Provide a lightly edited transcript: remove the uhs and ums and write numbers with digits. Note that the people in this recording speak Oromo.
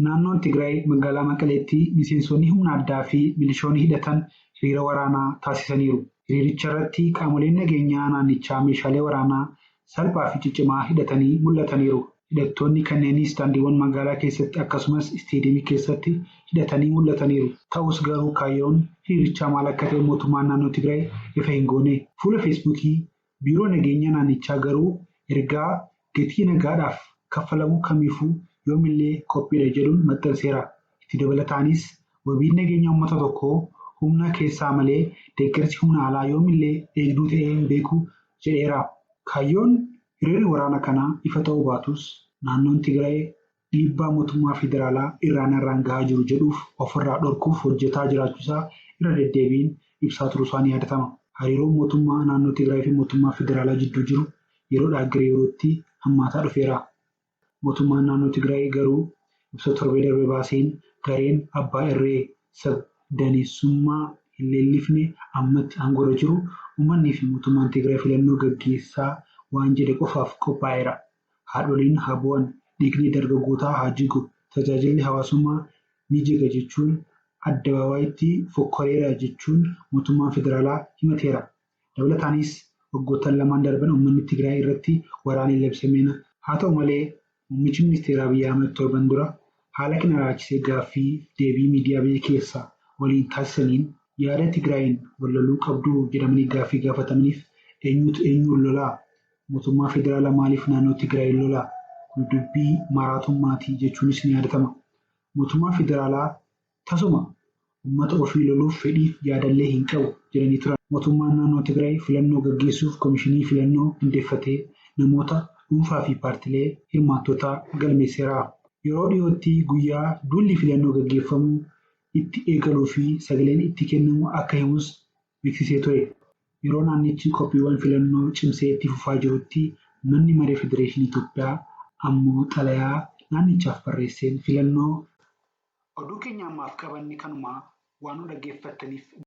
Naannoon Tigraay magaalaa Maqaleetti miseensonni humna addaa fi milishoonni hidhatan hiriira waraanaa taasisaniiru. Hiriiricha irratti qaamoleen nageenyaa naannichaa meeshaalee waraanaa salphaa fi ciccimaa hidhatanii mul'ataniiru. Hidhattoonni kanneenis daandiiwwan magaalaa keessatti akkasumas isteediyeemii keessatti hidhatanii mul'ataniiru. Ta'us garuu kaayyoon hiriirichaa maal akka ta'e mootummaan naannoo Tigraay ifa hin goone. Fuula Feesbuukii biiroo nageenyaa naannichaa garuu ergaa gatii nagaadhaaf kaffalamu kamiifuu yoomillee qophiidha jedhuun maxxanseera. Itti dabalataanis wabiin nageenya uummata tokkoo humna keessaa malee deeggarsi humna alaa yoomillee eegduu ta'ee hin beeku jedheera. Kaayyoon hiriirri waraana kanaa ifa ta'uu baatus naannoon Tigraay dhiibbaa mootummaa federaalaa Iraan irraan gahaa jiru jedhuuf ofirraa dhorkuuf hojjetaa jiraachuusaa irra deddeebiin ibsaa turuusaa ni yaadatama. Hariiroon mootummaa naannoo Tigraay fi mootummaa federaalaa jidduu jiru yeroodhaa gara yerootti hammaataa dhufeera. Mootummaan naannoo Tigraay garuu ibsa torbee darbe baaseen gareen abbaa irree sab-daneessummaa hin leellifne ammatti aangoorra jiru uummanni fi mootummaan Tigraay filannoo gaggeessaa waan jedhe qofaaf qophaa'eera. Haadholiin haa bu'an, dhiigni dargaggootaa haa jigu, tajaajilli hawaasummaa ni jiga jechuun addababaayitti fokkoreera jechuun mootummaan federaalaa himateera. Dabalataanis waggoottan lamaan darban uummanni Tigraay irratti waraanni labsameera. Haa ta'u malee muummichi ministeeraa Abiyyi Ahimad torban dura haala kana ilaalchisee gaaffii deebii miidiyaa biyya keessaa waliin taasisaniin yaada Tigraayin wal loluu qabdu jedhamanii gaaffii gaafatamaniif eenyutu eenyuun lolaa? Mootummaa federaalaa maaliif naannoo Tigraayin lolaa? Kun dubbii maraatummaati jechuunis ni yaadatama. Mootummaa federaalaa tasuma uummata ofii loluuf fedhiif yaadallee hin qabu jedhanii turan. Mootummaan naannoo Tigraay filannoo gaggeessuuf komishinii filannoo hundeeffatee namoota dhuunfaa fi paartilee hirmaattotaa galmeesseera. Yeroo dhiyootti guyyaa duulli filannoo gaggeeffamu itti eegaluu fi sagaleen itti kennamu akka himus beeksisee ture. Yeroo naannichi qophiiwwan filannoo cimsee itti fufaa jirutti manni maree Federeeshinii Itoophiyaa ammoo xalayaa naannichaaf barreesseen filannoo. Oduu keenya ammaaf qabanne kanumaa waan nu dhaggeeffattaniif.